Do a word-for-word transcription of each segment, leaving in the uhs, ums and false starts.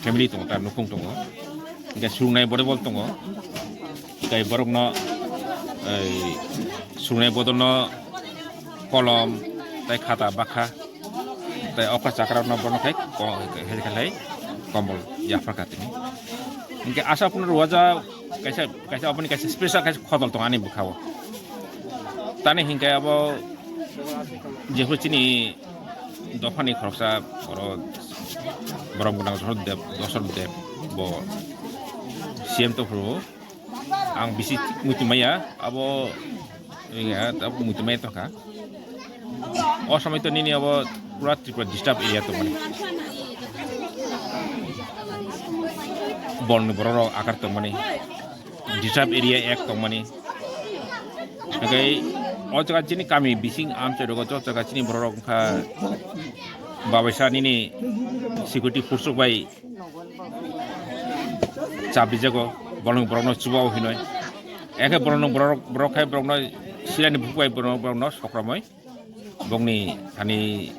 family tongo, ta nukung tongo. Hingke surungnai volleyball tongo. Tei borokno, ei, surungnai bodolno kolom, tei khata bakha, tei okra chakra rokno bono khai ko-, khai, khai, khai kombol yaphar kha tini. Hingke asha puno rwajak kaisa, kaisa aboni kaisa special kaisa khodol tongo ani bwkhao. Tani hingke abo jephuru chini dophani khoroksa oro borok gwnang Dosor Deb, Dosor Deb bo C M tongphuru. Ang bisi muitu maya, abo, iya, abo muitu maya tongkha. O somoi to nini abo pura Tripura disturb area tongmani. Bolni borok rok akar tongmani. Disturb area ek tongmani. Hingke o jaga chini kami bising amchai rogo, o jaga chini borok rok wngkha babaisa nini security force rok bai chabijago, bolong borokno chubao hinoi. Eke bolong borok, borok khai borokno silani bukhuk bai borok, borokno sokramoi. Bongni thani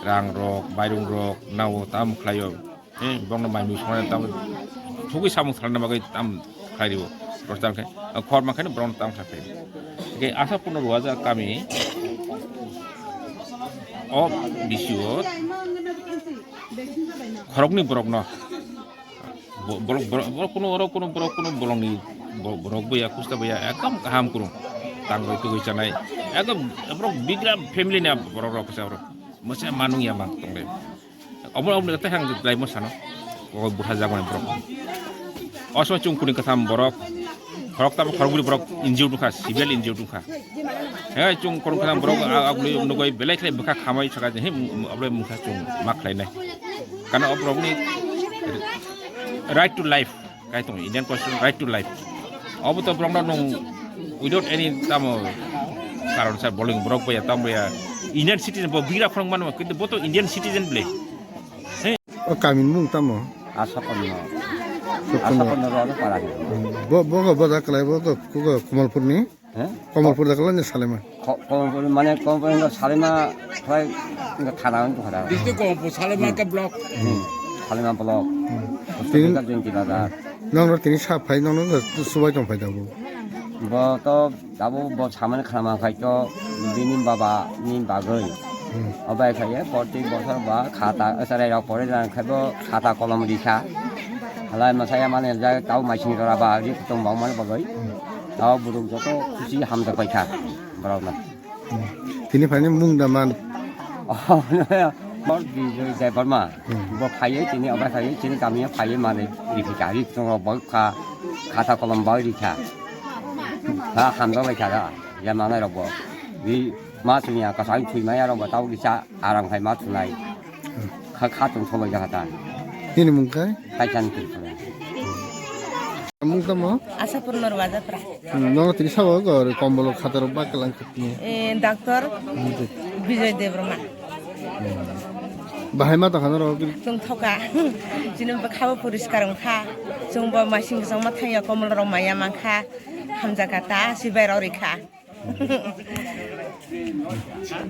rang rok, mairung rok, nao tam khlaio. Eh, bongno mai mui songnai tam thugui samung salna bagwi tam khlai rio. Rostan khe khor mankhe borok tang khlai. Ke Asapurno Ruaja kami o bisio khoroknwi borokno bo-, borok, borok, borok kuno, oro kuno borok kuno bolongni bo-, borok boya, kusta boya, ekdom kaham kurung. Tangwi tugwi chanai. Ekdom borok bigra family ni borok rok kisa borok. Masa manung ya mang tongle. Obo, obo tei hang dai mo sano. O butha jagoni borok. Osmo chung kuni katham borok. Khorok tamo khorok buri borok injured wngkha, severe injured wngkha. He chung khorok katham borok a-, aguli nugoi belai khlai bwkha khamai saka je, he, obo mungsa chung ma khlainai. Kana o borokni right to life, kai tong Indian Constitution right to life. Obo to borokno nung without any tamo karon sa boling borok boya tamo ya Indian citizen bo bigra khorok mano, kintu bo to Indian citizen ble. He. O kamini mung tamo? Asapurno. Asapurno. Asapurno Ruaja para. Bo, bo, bo da kalai bo, ko, ko, Kamalpurni? He? Kamalpur da kalai ni Salima. Ko-, Kamalpur mane Kamalpur ni Salima khlai ni thana ni thana. District Kamalpur, Salima ke block. Hmm. Salima block. Hmm. Hospital tini ka Jyoti Bazar. Nong no tini sa phai, nong no subai tong phai da bo. Bo to abo bo samani khlama khai to bini baba ni bagwi. Hmm. Obai khai ye proti bosor ba khata, sarai rok pore jang khai bo khata kolom rikha. Halai masaya mane ja tau maising rora ba ri tong bang mane bagwi. Hmm. Tao buruk joto khusi hamjak bai kha borok no. Hmm. Tini phaini mung da man? Oh, Bijoy Debbarma. Hmm. Bo phaiye tini obai phaiye tini kamiyo phaiye mane riphi kha ri tong rok bo kha khata kolom bai rikha. Ha hamjak bai kha da ya manai rok bo. Ri ma sumya kasai thui maya rok bo tau kisa aram khai ma thunai. Kha, kha tong sobai jaga ta. Nini mung khai? Kaisan Tripura. Mung tamo? Asapurno Ruaja pra. Hmm, nono tini sabo go kombolo khataro bak lang khatni. Eh, doctor Bijoy Debbarma. Bahai ma tongkha norok? Tong thoka. Chini bo khabo poriskar wngkha. Chwng bo masing kwchangma thangya komol rok maya mankha. Hamjaka ta sibai rok rikha.